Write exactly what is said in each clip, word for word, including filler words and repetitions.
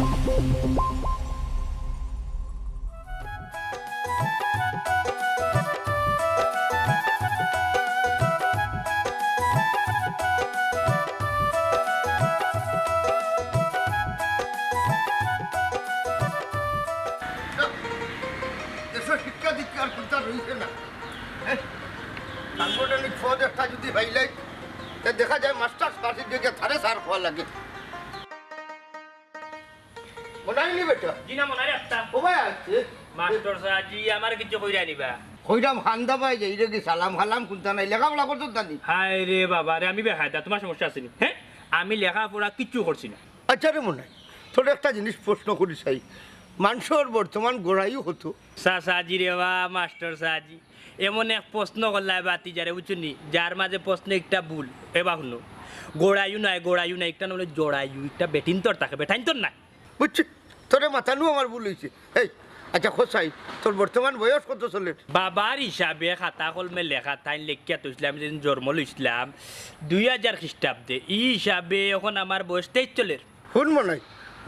দেশর শিক্ষা দীক্ষার কুন্তা রইছে না। হ্যাঁ? সাংগঠনিক পদ একটা যদি পাইলাই, তে দেখা যায় মাস্টার পার্টির দিকে ধারে সার খাওয়া লাগে। মনাইনি বেটা? জি না, মনাই একটা। ও ভাই আছে। মাস্টার সাজি, আমার কিছু কইরা নিবা। কইরাম হান্দা ভাই যে ইরে কি সালাম হালাম কুন্তা নাই, লেখাপড়া করছো জানি? হায় রে বাবা রে, আমি বেকায়দা, তোমার সমস্যা আছে নি? হ্যাঁ, আমি লেখাপড়া কিচ্ছু করছি না। আচ্ছা রে মনাই, তোর একটা জিনিস প্রশ্ন করি চাই, মানষর বর্তমান গড়াইও হতো। চাচাজি রে বা, মাস্টার চাচাজি, এমন এক প্রশ্ন করলায় বাতি যারে, বুঝছো নি? যার মাঝে প্রশ্ন একটা ভুল। এবার শুনো, গোড়ায়ু নাই, গোড়ায়ু নাই, একটা নাম হলো জড়ায়ু, একটা বেটিন্তর থাকে, বেটাইন্তর নাই। বুঝছি, তোরে মাতানো আমার ভুল হইছে। এই, আচ্ছা, খোসাই, তোর বর্তমান বয়স কত চলের? বাবার হিসাবে খাতা কলমে লেখা তাইন লেখিয়া থইছলাম, যেদিন জন্ম লইছলাম, দুই হাজার খ্রিস্টাব্দে। ই হিসাবে এখন আমার বয়স তেইশ চলের। হুন মনাই,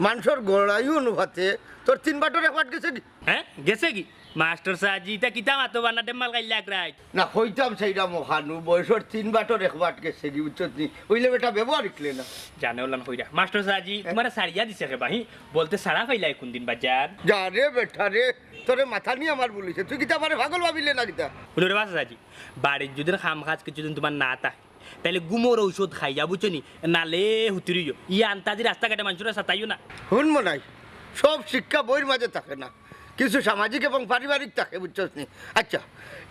মানষর গড়াইও অনুপাতে তোর তিন বাটর এক বাট গেছে কি? হ্যাঁ, গেছে কি? মাস্টার সাজি, ইতা কিতা মাতো বানা ডেম্মাল গাইল্লা এক রাইত? না, কইতাম সেইটা মহানু, বয়সর তিন বাটর এক বাট গেছে কি, বুঝছত নি? অইলে বেটা ব্যবহার শিখলে না। জানে ওলান কইরা। মাস্টার সাজি, হ্যাঁ? তোমারে সারিয়া দিছে কে বাহি? বলতে সারা পাইলাই কোন দিন বাজার? যা রে বেটা রে, তোরে মাতানি আমার ভুল হইছে। তুই কিতা আমারে পাগল ভাবিলে না কিতা? হুনো রে বা সাজি, বাড়ির যদি কাম কাজ কিছুদিন তোমার না থাকে, তাইলে ঘুমর ঔষধ খাইয়া, বুঝছো নি? নালে হুতুরিও। ই আন্তাজি রাস্তাঘাটে মানষরে সাতাইও না। হুন মনাই, সব শিক্ষা বইর মাঝে থাকে না, কিছু সামাজিক এবং পারিবারিক থাকে, বুঝছস নি? আচ্ছা,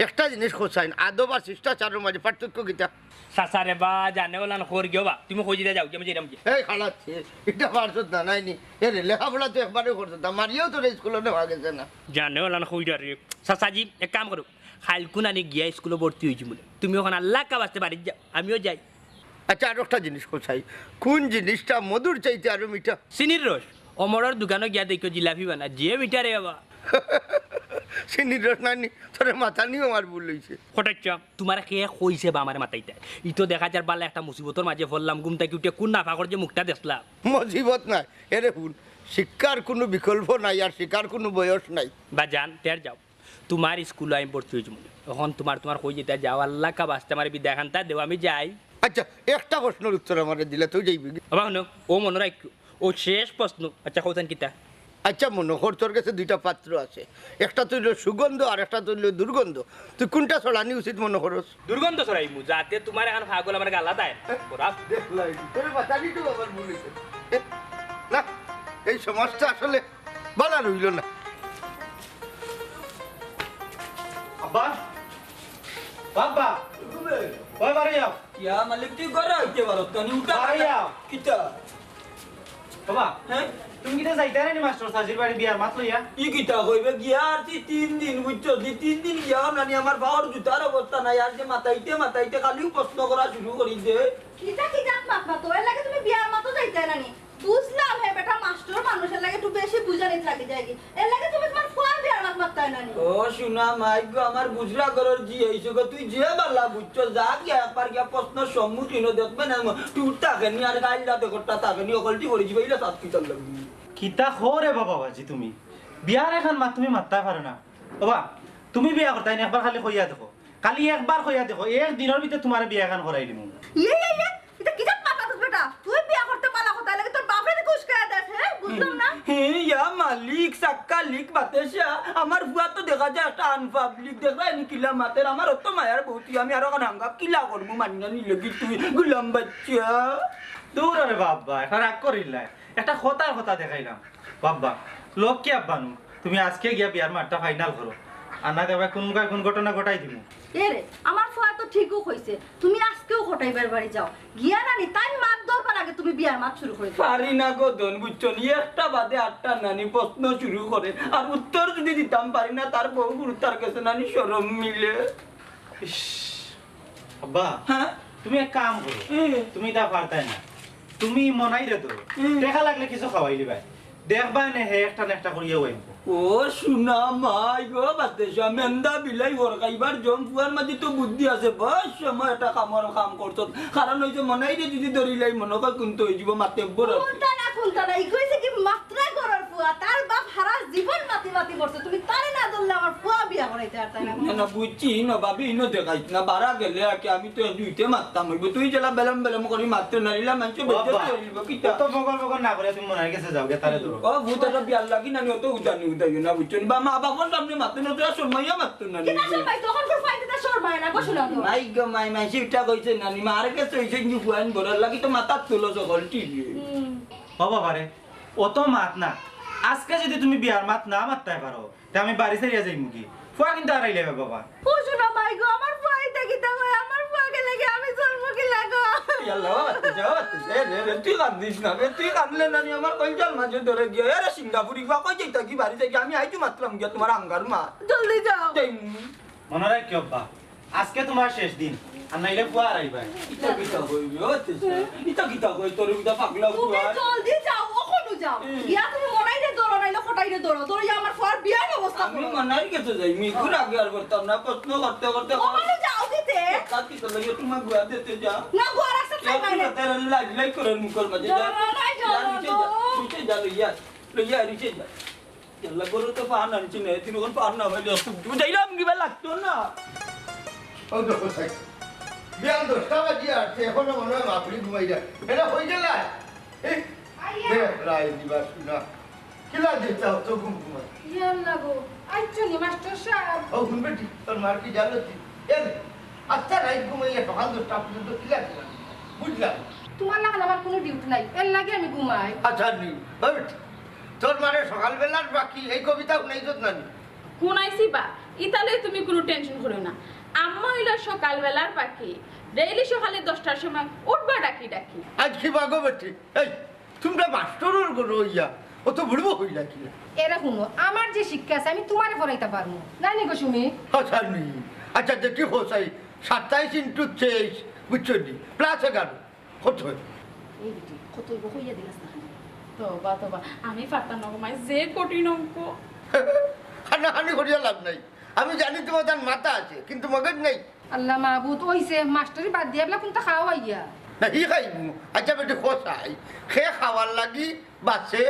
একটা জিনিস খোসাইন, আদব আর শিষ্টাচারর মাঝে পার্থক্য কিতা? চাচা রে বা, জানে ওলান খোর গিও বা, তুমি কই দিতে যাও, আমি যাইরাম গিয়া। এই খালাচ্ছি, এটা পারছত না, নাই নি? এ রে, লেখাপড়া তো একবারে করছত না, মারিয়াও তোর স্কুলে নেওয়া গেছে না। জানে ওলান খোর রে। চাচাজি, এক কাম করো, খাইলকুন আনি গিয়া স্কুলে ভর্তি হইছি বলে। তুমি ওখানে আল্লাহ কা বাঁচতে বাড়িত যাও, আমিও যাই। আচ্ছা, আর একটা জিনিস খোসাই, কোন জিনিসটা মধুর চাইতে আরো মিঠা? চিনির রস। অমরর দোকানো গিয়া দেখো জিলাপি বানা, যে মিঠা রে বাবা। চিনির রস নানি, তোরে মাতানিও আমার ভুল হইছে। কটাচ্ছা, তোমার কে কইছে বা আমারে মাতাইতে? ই তো দেখা যার বালা একটা মুসিবতর মাঝে পড়লাম, ঘুম থাকি উঠে কোন নাফা করে যে মুখটা দেখলাম। মুসিবত নাই, এরে হুন, শিক্ষার কোনো বিকল্প নাই, আর শিক্ষার কোনো বয়স নাই। বা জান, তের যাও। তোমার স্কুলো আমি ভর্তি হইছি মনে। এখন তোমার, তোমার কই যেতা যাও, আল্লাহ কা বাঁচতে আমারে বিদায় খান্তা দেও, আমি যাই। আচ্ছা, একটা প্রশ্নর উত্তর আমারে দিলে তুই যাইবি কি? বাবা, হুনো, ও মনে রাখিও, ও শেষ প্রশ্ন। আচ্ছা, কইতাম কিতা? আচ্ছা, মনে কর তোর কাছে দুইটা পাত্র আছে, একটা তো হইলো সুগন্ধ আর একটা তো হইলো দুর্গন্ধ। তুই কোনটা ছড়ানি উচিত মনে করস? দুর্গন্ধ ছড়াইমু, যাতে তোমার এখন পাগল আমার গালা দেয়। ওরা দেখলাই, তোর বাতানি তো আবার বলিস। এ, না, এই সমাজটা আসলে বালা রইল না। আব্বা, বাবা, ওই বাড়ি যাও। ইয়া মালিক, তুই ঘরে আইতে পারো, তানি উঠা। বাড়ি যাও। কিতা? বাবা, হ্যাঁ? তুমি কিতা যাইতায় নানি মাস্টার সাজির বাড়ি বিয়ার মাত লইয়া? ই কিতা কইবে, গিয়া আর তুই তিন দিন, বুঝছো? দি তিন দিন গিয়াও নানি, আমার পাওর জুতার অবস্থা নাই, আর যে মাতাইতে মাতাইতে খালিও প্রশ্ন করা শুরু করি দে। কিতা কিতা মাত মাতো, এর লাগে তুমি বিয়ার মাতো যাইতায় নানি? বুঝলাম, হে বেটা মাস্টার মানুষের লাগে একটু বেশি বুঝানিত লাগি যায় কি? এর লাগে তুমি তোমার ফুয়ার বিয়ার মাত মাততায় নানি? ও সোনা মাই গো, আমার বুঝরা ঘরর জি হইছে গো, তুই যে বালা বুঝছো, যা গিয়া একবার গিয়া প্রশ্নর সম্মুখীন হ, দেখবে না, টুর থাকে নি আর গাইল রাতে ঘরটা থাকে নি, অকলটি পড়ে যাবে, ইলা সাত কিতার লাগি। কিতা খো রে বাবা বাজি তুমি? বিয়ার এখান মাত তুমি মাততায় পারো না। বাবা, তুমি বিয়া করতায় নি একবার খালি কইয়া দেখো। খালি একবার কইয়া দেখো, এক দিনর ভিতরে তোমারে বিয়া এখান করাই দিমু। ইয়ে, ইয়ে, ইয়ে, ইটা কিতা মাত মাতস বেটা? তুই বিয়া করতে পারলে কথা লাগে, তোর বাপরে তুই উস্কাইয়া দেস, হ্যাঁ? বুঝলাম না। হে, ইয়া মালিক, সাক্কা লিক, বাতেশা, আমার ফুয়া তো দেখা যায় একটা আনপাবলিক, দেখরা এনি কিলা মাতের, আমার অত মায়ার বউ, তুই আমি আরো কান হাঙ্গা কিলা করমু, মানি না নিলে কি তুই, গুলাম বাচ্চা। দূর রে বাবা, এখন রাগ করিলাই। একটা কথার কথা দেখাইলাম। বাবা, লক্ষ্মী আব্বা নু, তুমি আজকে গিয়া বিয়ার মাতটা ফাইনাল করো। আর না দেখবা কোন মুখে কোন ঘটনা ঘটাই দিমু। এ রে, আমার ফুয়া তো ঠিকও কইছে, তুমি আজকেও কটাইবার বাড়ি যাও। গিয়া নানি, তাই মাত ধরবার আগে তুমি বিয়ার মাত শুরু করে দিও। পারি না গো ধন, বুঝছো নি? একটা বাদে আটটা নানি প্রশ্ন শুরু করে, আর উত্তর যদি দিতাম পারি না, তার বউ গুরু তার কাছে নানি শরম মিলে। ইস, আব্বা, হ্যাঁ? তুমি এক কাম করো, হুম। তুমি ইতা পারতায় না, তুমি মনাইরে ধরো, হুম। টেকা লাগলে কিছু খাওয়াই দিবায়, দেখবায় নে হে একটা না একটা করিয়া আইবো। ও সোনা মাই গো, বাতেশা মেন্দা বিলাই হরকাইবার জম, ফুয়ার মাঝে তো বুদ্ধি আছে, বয়স সময় একটা কামর কাম করছত, কারণ ওই যে মনাইরে যদি ধরিলাই মনে হয় কুন্তা হয়ে যাব, মাতে বড় আছে। কুন্তা না, কুন্তা না, ই কইছে কি মাত্রা তার বাপ হারা জীবন মাতি মাতি মরছে, তুমি তারে না ধরলে আমার ফুয়া বিয়া করাইতে পারতায় না। না, না, বুঝছি, ইনো ভাবি, ইনো দেখাইছ না, বারা গেলে আর কি, আমি তো এক দুইতে মারতাম অইবো, তুই যেলা বেলম বেলম করি মারতে না, ইলা মানষে বাবা, বেঁচে চলিব, কিতা? অত বগর বগর না করে তুমি মনাইর গেছে যাও, গে তারে ধরো। ও, ভূত একটা বিয়ার লাগি না, অত উদানি উদাইও না, বুঝছো নি? বা মা বাপর সামনে মারতে না, তোরা শরমাইয়া মারতে না, কিতা শরমাই? তখন তোর ফাইতে তা শরমায় না, গোসল আনো। মাই গো মাই, মাই, সেটা কইছে না, নি মার গেছে, ওই সে ফুয়াইন বড় লাগি তো মাথার তুলো সকল ঠিক। হুম। ও বাবা রে, অত মাত না। আজকে যদি তুমি বিয়ার মাত না মাততায় পারো, তে আমি বাড়ি ছাড়িয়া যাইমুগি। ফুয়া কিন্তু আড়াই লেবে বাবা। বুঝো না মাই গো, আমার ফুয়া ইতা কিতা কয়, আমার ফুয়া গেলে কি আমি চলবো কি লাগো? ইয়াল্লা, বাবা, তুই যা, বাবা, তুই যা। এ রে, রে, তুই কান্দিস না, রে, তুই কান্দলে না, নি আমার কইজার মাঝে ধরে গিয়া, এ রে, সিঙ্গাপুরি বা কই যাইতা কি বাড়ি থাকি? আমি আইতে মাতলাম গিয়া তোমার আঙ্গার মা। জলদি যাও। যাইমু। মনে রাখিও আব্বা, আজকে তোমার শেষ দিন, আর নাইলে ফুয়া আড়াইবায়। ইতা কিতা কই রে, ও তেসা? ইতা কিতা কই তোর, ইতা পাগলা তুমি ফুয়া? জলদি যাও, অখনউ যাও। হুম। গিয়া তুমি মনাইরে ধরো, নাইলে খটাইরে ধরো। ধরিয়া আমার ফুয়ার বিয়ার ব্যবস্থা আমি করো। মনাইর গেছে যাই, মিগুর আগে আর করতাম না, প্রশ্ন করতে করতে আমার অখনউ যাও দিতে। কাজ কি তোর লাগে তোমার গুয়া দিতে যা। না, গুয়া রাখছে খাই মানে। তার লাগ লাগ করে মুখর মাঝে যা। জল নাই, জল যা, নিচে যা, নিচে যা, লইয়া, লইয়া নিচে যা। ইয়াল্লা, গরু তো পান আনছি না, এদিন ওখান পান না পাইলে অসুখ দিব। যাইলাম কি বা লাগতো না। ও দেখো সাই, বিয়ান দশটা বাজি আসছে, এখনো মনে হয় মাপুরি ঘুমাই যায়। এটা হয়ে গেল? এ, আইয়া। এ, রাই দিবা শুনা। কিলা যে চাও তো ঘুম ঘুমাই। ইয়াল্লা গো, আইছো নি মাস্টার সাহেব? ও, হুন বেটি, তোর মার কি জানো তুই? এ, আচ্ছা, রাইত ঘুমাইয়া সকাল দশটা পর্যন্ত কিলা কিলা? বুঝলাম। তোমার লাখান আমার কোনো ডিউটি নাই, এর লাগি আমি ঘুমাই। আচ্ছা, নি, ও বেটি, তোর মারে সকালবেলার বাকি এই কবিতা শুনাইছত না নি? শুনাইছি বা, ইতা লইয়া তুমি কোনো টেনশন করিও না। আম্মা অইলা সকালবেলার পাখি, ডেইলি সকালে দশটার সময় উঠবা ডাকি ডাকি। আজ কি বাগো বেটি? এই, তোমরা মাস্টরর ঘরো অইয়া অত বুড়বো হইলা কি? এরে হুনো, আমার যে শিক্ষা আছে আমি তোমারে পড়াইতাম পারমু। নানি গো সুমি? আচ্ছা নি, আচ্ছা দেখি হোসাই, সাতাইশ into তেইশ, বুঝছো নি? Plus এগারো। কত হয়? এই বেটি, কত অইবো কইয়া দিলাস না কেনে? তবা, তবা, আমি পারতাম না গো মাই, যে কঠিন অঙ্ক। হানাহানি করিয়া লাভ নাই। আমি জানি তোমার তার মাথা আছে, কিন্তু মগজ নাই। আল্লাহ মাবুদ, অইছে, মাস্টারি বাদ দিয়া এবলা কুনতা খাওয়াইয়া? না, হি খাইমু। আচ্ছা বেটি, খোসাই, খে খাওয়ার লাগি বাঁচে,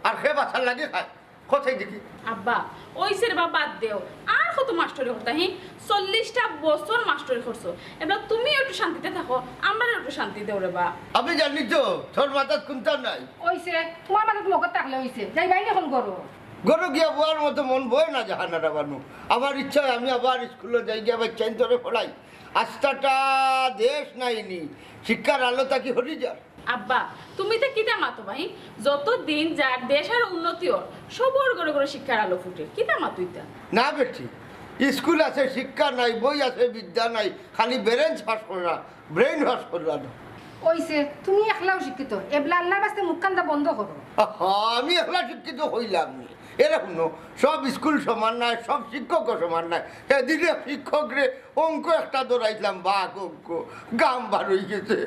আর খে বাঁচার লাগি খায়। কোথায় দেখি? আব্বা, অইছে রে বা, বাদ দেও। আর কত মাস্টরি করতা, হি? চল্লিশটা বছর মাস্টরি করছো। এবার তুমি একটু শান্তিতে থাকো, আমরারে একটু শান্তি দেও রে বা। আমি জানি তো, তোর মাথাত কুনতা নাই। অইছে, তোমার মাথাত মগজ থাকলে অইছে। যাইবায় নি অখন ঘরো? ঘরো গিয়া বওয়ার মতো মন বয় না জাহানারা বানু। আমার ইচ্ছা হয় আমি আবার স্কুলো যাই গিয়া বাচ্চাইন্তরে পড়াই। আস্তাটা দেশ নাইনি, শিক্ষার আলো থাকি হরি যার। আব্বা, তুমি তে কিতা মাতো বা? যত দিন যার দেশ আর উন্নতি অর, সবর ঘরে ঘরে শিক্ষার আলো ফুটে। কিতা মাতো ইতা? না বেটি, স্কুল আছে শিক্ষা নাই, বই আছে বিদ্যা নাই, খালি বেরেঞ্চ পাস করা, brain wash করা না। অইছে, তুমি একলাও শিক্ষিত, এবলা আল্লাহর বাস্তে মুখ কান্দা বন্ধ করো। আহা, আমি একলা শিক্ষিত হইলাম নি। এরে হুনো, সব স্কুল সমান নায়, সব শিক্ষকও সমান নায়। এদিন এক শিক্ষকরে অঙ্ক একটা ধরাইছিলাম, বাঘ অঙ্ক, গাম বার অই গেছে।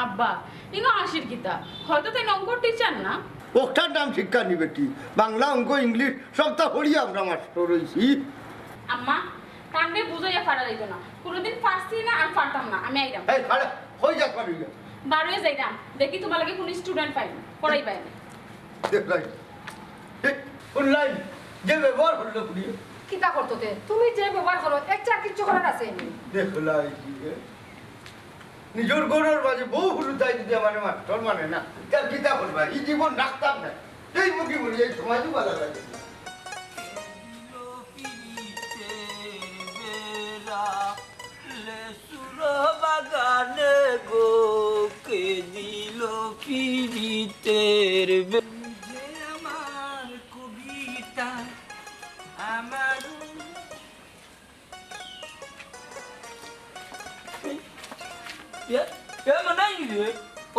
আব্বা, ইনো হাসির কিতা? হয়তো তাইন অঙ্কর টিচার না। অটার নাম শিক্ষা নি বেটি, বাংলা, অঙ্ক, ইংলিশ সবতা পড়িয়া আমরা মাস্টর অইছি। আম্মা, তানরে বুঝাইয়া পারা যাইতো না, কোনোদিন পারছি না আর পারতাম না, আমি আইরাম। এই, খাড়া, হই যা, পারি যা। বারোই যাইরাম, দেখি তোমার লাগি কোনো স্টুডেন্ট পাই না, পড়াইবায় নি। দেখলাই। এ, অনলাইন যে ব্যবহার করলো পুড়িয়ে। কিতা করতো তে? তুমি যে ব্যবহার করো, এর চেয়ে আর কিচ্ছু করার আছে নি। দেখলাই কি রে? নিজর ঘরর মাঝে বউ হুরুতাই দিতে মানে মাস্টর মানে না। তার কিতা করবা? এই জীবন রাখতাম না। এই মুখে বলি, এই সমাজও ভালো লাগে। লেসুর বাগানে গো, কে দিল পিরিতের বে-, যে আমার কবিতা, আমার এ, এ মনাই রে,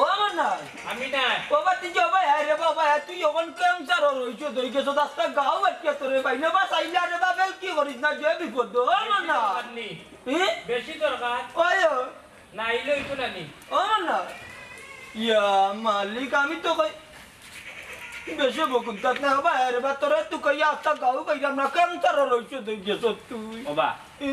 ও মনাই। আমি না। ও বাতি যে, ও ভাই, আরে বাবা, এ তুই অখন ক্যান্সার অইছো, দই গেছো, দশটা গাও বাটিয়া তোরে ভাই, না বাস আইলা রে বাবা, কি করিস না, যে বিপদ, ও মনাই। এ? বেশি দরকার। ওই, ও। না আইলে অইতো না নি। ও মনাই। ইয়া মালিক, আমি তো কই, বেশি বকুন তাত না বাবা, আরে বা তোরে তুই কই আস্তা গাও কই আমরা ক্যান্সার রইছে দই গেছ তুই। ওবা, এ,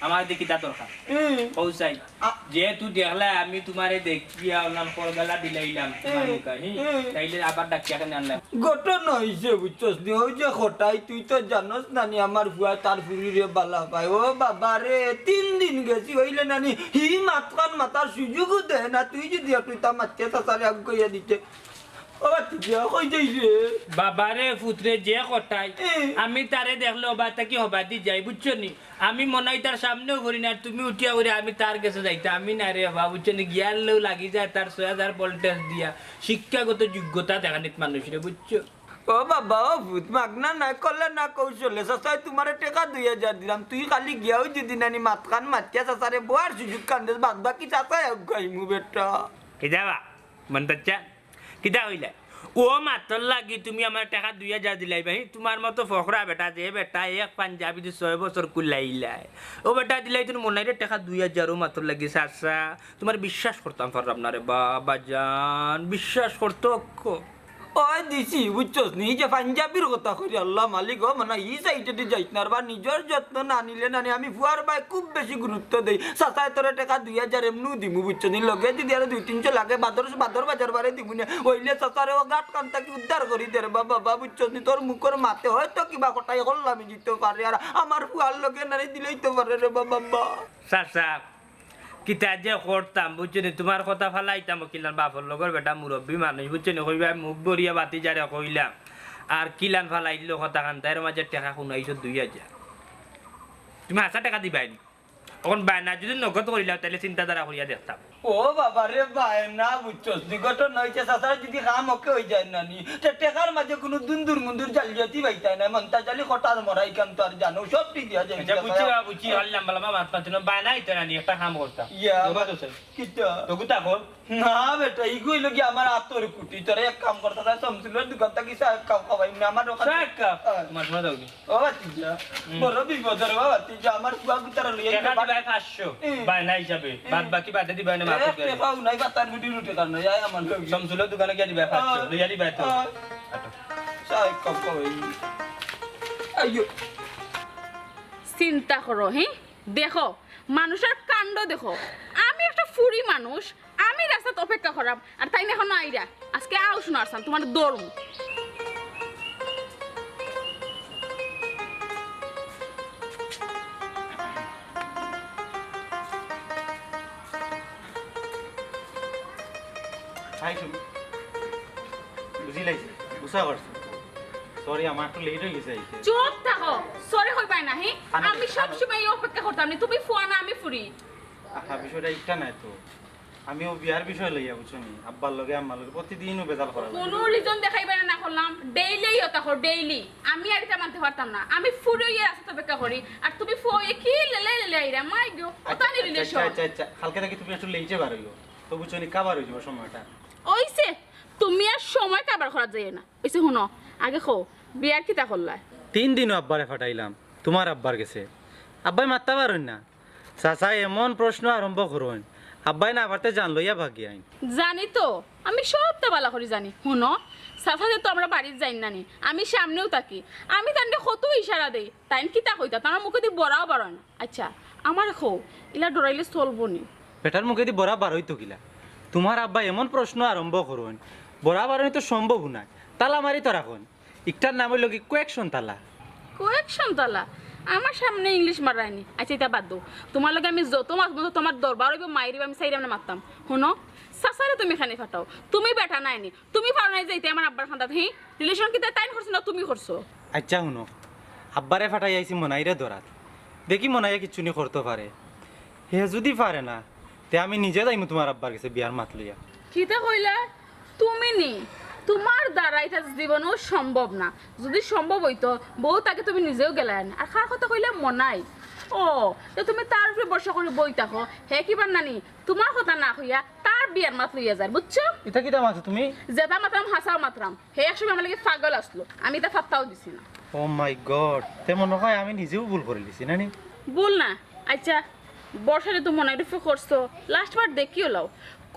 আমার দেখি তা দরকার। এ, কৌসাই, আ- যেহেতু দেখলা আমি তোমারে দেখিয়া অনলান করবেলা দিলাইলাম তোমার এ, মুখে, হি? এ। তাইলে আবার ডাকিয়া কেন আনলাম? ঘটনা হইছে বুঝছস নি, ওই যে খটাই তুই তো জানোস না নি আমার ফুয়া তার ফুরিরে বালা পায়। ও বাবা রে, তিন দিন গেছি হইলে নানি হি মাতখান মাতার সুযোগও দেয় না, তুই যদি একটু তা মাতকে চাচারে আগ কইয়া দিতে। ও বাতি দিয়া, কই যাই রে? বাবারে, ফুতরে যে কটাই, এ। আমি তারে দেখলে ওবা থাকি হবাদি যাই, বুঝছো নি? আমি মনে হয় তার সামনেও করি না, আর তুমি উঠিয়া করি আমি তার গেছে যাইতা, আমি না রে বাবা, বুঝছো নি? গিয়ারলেও লাগি যায় তার ছয় হাজার ভোল্টেজ দিয়া, শিক্ষাগত যোগ্যতা দেখানিত মানুষরে, বুঝছো? ও বাবা, ও ভূত, মাগনা না করলে না কৌশলে, চাচাই তোমারে টেকা দুই হাজার দিলাম, তুই খালি গিয়াও যদি নানি মাতখান মাতিয়া চাচারে বওয়ার সুযোগ কান্দেস, বাদ বাকি চাচাই আগুয়াইমু বেটা। কি যাবা? মন তো চা? কিতা কইলা? ও মাতর লাগি তুমি আমার টেকা দুই হাজার দিলাইবা, হি? তোমার মতো ফকরা বেটা, যে বেটা এক পাঞ্জাবিদি ছয় বছর কুলাইলায়। ও বেটা দিলাই তুমি মনাইরে টেকা দুই হাজার, ও মাতর লাগি চাচা। তোমার বিশ্বাস করতাম পারলাম না রে বাবা জান, বিশ্বাস করতো অক্ষ। ওই দিছি, বুঝছস নি? যে পাঞ্জাবির কথা কইরে, আল্লাহ মালিক, ও মনে হয় ই সাইডেদি যাইত না, আর বা নিজর যত্ন না নিলে না নি। আমি ফুয়ার বায় খুব বেশি গুরুত্ব দেই। চাচায় তোরে টেকা দুই হাজার এমনেও দিমু, বুঝছস নি? লগে যদি আরো দুই তিনশো লাগে, বাদর, বাদর বাজার বারে দিমু নে। ওইলে চাচারে ও গাট কান থাকি উদ্ধার করি দে রে বাবা, বাবা, বুঝছস নি? তোর মুখর মাতে হয়তো কিবা কটাই করলাম দিতে পারে, আর আমার ফুয়ার লগে নারে দিলেই তো পারে রে বাবা, বাবা। চাচা, কিতা যে করতাম, বুঝছো নি? তোমার কথা ফালাইতাম, কিলান বাপর লগর বেটা মুরব্বি মানুষ, বুঝছো নি? কইবা, মুখ ভরিয়া বাতি যারে কইলাম, আর কিলান ফালাইলো কথা খান, তাইর মাঝে টেকা খুনাইছো দুই হাজার। তুমি হাছা টেকা দিবাই নি? অখন বায়না যদি নগদ করিলাও, তাইলে চিন্তাধারা করিয়া দেখতাম। ও বাবা রে, বায়না বুঝছস, দুর্ঘটনা হইছে, চাচার যদি কাম ওকে হই যায় না নি, তে টেকার মাঝে কোনো দুন্দুর মুন্দুর জালিয়াতি বাইতায় না, মন্তা জালি কটার মরাই কাম তো আর জানো, সব ঠিক দিয়া যায়। আচ্ছা, বুঝছি বাবা, বুঝছি, খালি লম্বা লম্বা মাত মাতি না, বায়না হইতো না নি, একটা কাম করতাম। ইয়া। বাবা তো স্যার। কিতা? তগু তা কর। না বেটা, ইগু হইল কি আমার আতর কুটি, তোরা এক কাম করতা না, শামসুলের দোকান থাকি চা এক কাপ খাওয়াই না, আমার ওখানে চা এক কাপ? হ্যাঁ। তোমার শোনা দাও কি? ও বাতিজা, হুম। বড় বিপদ রে বাবা, তুই যে আমার ফুয়া গুতারা লইয়া টেকা দিবা পাঁচশো, হুম। বায়না হিসাবে, হুম। বাদ বাকি বাদে দিবা না, এ, মাফ করে। টেকাও নাই, বাতার মুটি রুটি কার নাই, আয় আমার লগে। শামসুলের দোকানে গিয়া দিবা পাঁচশো, আয়। লইয়া দিবা তো। আয়। আটো। চা এক কাপ খাওয়াই। আইয়ো। চিন্তা করো, হে? দেখো, মানুষর কাণ্ড দেখো। আমি একটা ফুরি মানুষ, আমি রাস্তাত অপেক্ষা করাম, আর তাইন এখনো আইরা। আজকে আও শোনার সান, তোমার ধর্ম। হাই, তুমি বুঝিলাইছি, গুছা করছি। সরি, আমার একটু লেট হয়ে গেছে আইতে। চুপ থাকো, সরি কইবায় না, হি? আমি আমি সব সময় অপেক্ষা করতাম নি, তুমি ফুয়া না, আমি ফুরি। আহা, বিষয়টা একটা নাই তো। আমিও বিয়ার বিষয় লইয়া, বুঝছো নি? আব্বার লগে আম্মার লগে প্রতিদিনও বেজাল করা লাগে। কোনো রিজন দেখাইবায় না, না করলাম, ডেইলি ইয়তা কর, ডেইলি। আমি আর এটা মানতে পারতাম না। আমি ফুরি ইয়া রাস্তাত অপেক্ষা করি, আর তুমি ফুয়া ইয়া কি লেলে লেলে আইরা, মাই গো, ওটা নি আচ্ছা, রিলেশন। আচ্ছা, আচ্ছা, আচ্ছা। কালকে থাকি তুমি একটু লেটে বার হইও। তো বুঝছো নি, কাবার হয়ে যাবো সময়টা। ওইছে, তুমি আর সময় কাবার করা যায় না। ওইছে, হুনো, আগে কও, বিয়ার কিতা করলায়? তিন দিনও আব্বারে ফাটাইলাম, তোমার আব্বার গেছে। আব্বায় মাততা পারইন না। চাচায় এমন প্রশ্ন আরম্ভ করইন, আব্বায় না পারতে জান লইয়া ভাগি আইন। জানি তো, আমি সবটা বালা করি জানি। হুনো, চাচা যে তো আমরা বাড়িত যাইন না নি, আমি সামনেও থাকি। আমি তানরে কত ইশারা দেই, তাইন কিতা কইতা, তান মুখেদি বড়াও বারয় না। আচ্ছা, আমারে কও, ইলা ডরাইলে চলবো নি? বেটার মুখেদি বড়া বারইতো কিলা? তোমার আব্বায় এমন প্রশ্ন আরম্ভ করইন, বড়া বারনি তো সম্ভব নায়, তালা মারি তো রাখইন। ইকটার নাম অইলো কি কোয়েকশন তালা। কোয়েকশন তালা? আমার সামনে ইংলিশ মারায়নি। আচ্ছা, ইটা বাদ দেও। তোমার লগে আমি যত মাতমু, তোমার দরবার অইবো, মাইরিব, আমি চাইরাম না মাততাম। হুনো, চাচারে তুমি খানি ফাটাও। তুমি বেটা নায়নি। তুমি পারো নাই যে ইতা আমার আব্বার কান্দাত, হি? রিলেশন কিতা তাইন করছে না তুমি করছো? আচ্ছা হুনো, আব্বারে ফাটাই আইছি মনাইরে ধরাত। দেখি মনাইয়ে কিচ্ছু নি করতো পারে। হে যুদি পারে না, তে আমি নিজে যাইমু তোমার আব্বার গেছে বিয়ার মাত লইয়া। কিতা কইলা? তুমি নি? তোমার দ্বারা ইতা জীবনেও সম্ভব না। যুদি সম্ভব অইতো, বউত আগে তুমি নিজেও গেলায় না। আর কার কথা কইলা? মনাই। ও, তে তুমি তার উপরে ভরসা করি বই থাকো। হে কিবার নানি, তোমার কথা না কইয়া তার বিয়ার মাত লইয়া যার, বুঝছো? ইতা কিতা মাতো তুমি? যেতা মাতরাম হাছাউ মাতরাম। হে এক সময় আমার লাগি পাগল আছলো, আমি ইতা পাত্তাও দিছি না। Oh my God, তে মনো অয় আমি নিজেউ ভুল করিলিছি, না নি? ভুল না। আচ্ছা, বর্ষারে তো মনাইর উপরে করছো, last বার দেখিও লও।